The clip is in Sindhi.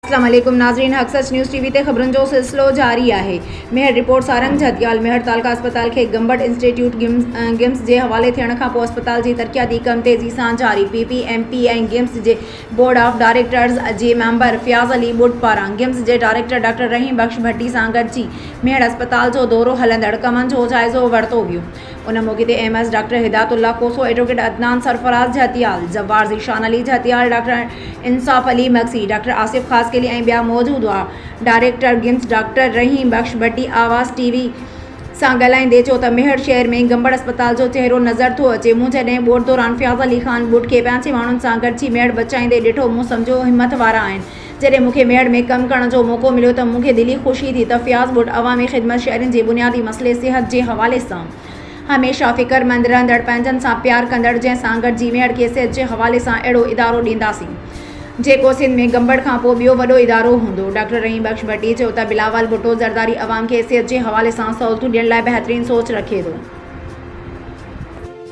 اسلام عليڪم ناظرين حق سچ نيوز ٽي وي تي خبرن جو سلسلو جاري آهي ميهڙ رپورٽ سارنگ جهتيال ميهڙ تعلقه اسپتال کي گمبٽ انسٽيٽيوٽ گمس جي حوالي ٿيڻ کانپوء اسپتال جي ترقياتي ڪم تيزي سان جاري P P M P ۽ GIMS جي بورڊ آف ڊائريڪٽرز جي ميمبر فياض علي ٻٽ پاران گمس جي ڊائريڪٽر ڊاڪٽر رحيم بخش ڀٽي سان گڏجي ميهڙ اسپتال جو دورو هلندڙ ڪمن جو جائزو ورتو ويو ان موقعي تي M S doctor Hidayat Ullah Khoso, advocate Adnan Sarfraz Jhatial, Zawar Zeeshan Ali Jhatial, doctor Insaf Ali Magsi, doctor Asif Khaskheli ۽ ٻيا موجود هئا. Director GIMS doctor Rahim Bakhsh Bhatti Awaz T V سان ڳالهائيندي چيو ته ميهڙ شهر ۾ گمبڙ اسپتال جو چهرو نظر ٿو اچي، مون جڏهن ٻوڏ دوران فياض علي خان ٻٽ کي پيانچي ماڻهن سان گڏجي ميهڙ بچائيندي ڏٺو مون سمجهيو همٿ وارا آهن، جڏهن مون کي ميهڙ ۾ ڪم ڪرڻ جو موقعو مليو ته مون کي دلي خوشي ٿي ته فياض ٻٽ عوامي خدمت شهرين جي بنيادي مسئلي صحت جي حوالي سان هميشه فڪرمند رهندڙ پنهنجن سان پيار ڪندڙ جنهن سان گڏجي ميهڙ کي صحت جي حوالي سان اهڙو ادارو ڏينداسين جيڪو سنڌ ۾ گمبٽ کان پوء ٻيو وڏو ادارو هوندو. ڊاڪٽر رحيم بخش ڀٽي چيو ته بلاول ڀٽو زرداري عوام کي صحت جي حوالي سان سهولتون ڏيڻ لاء بهترين سوچ رکي ٿو.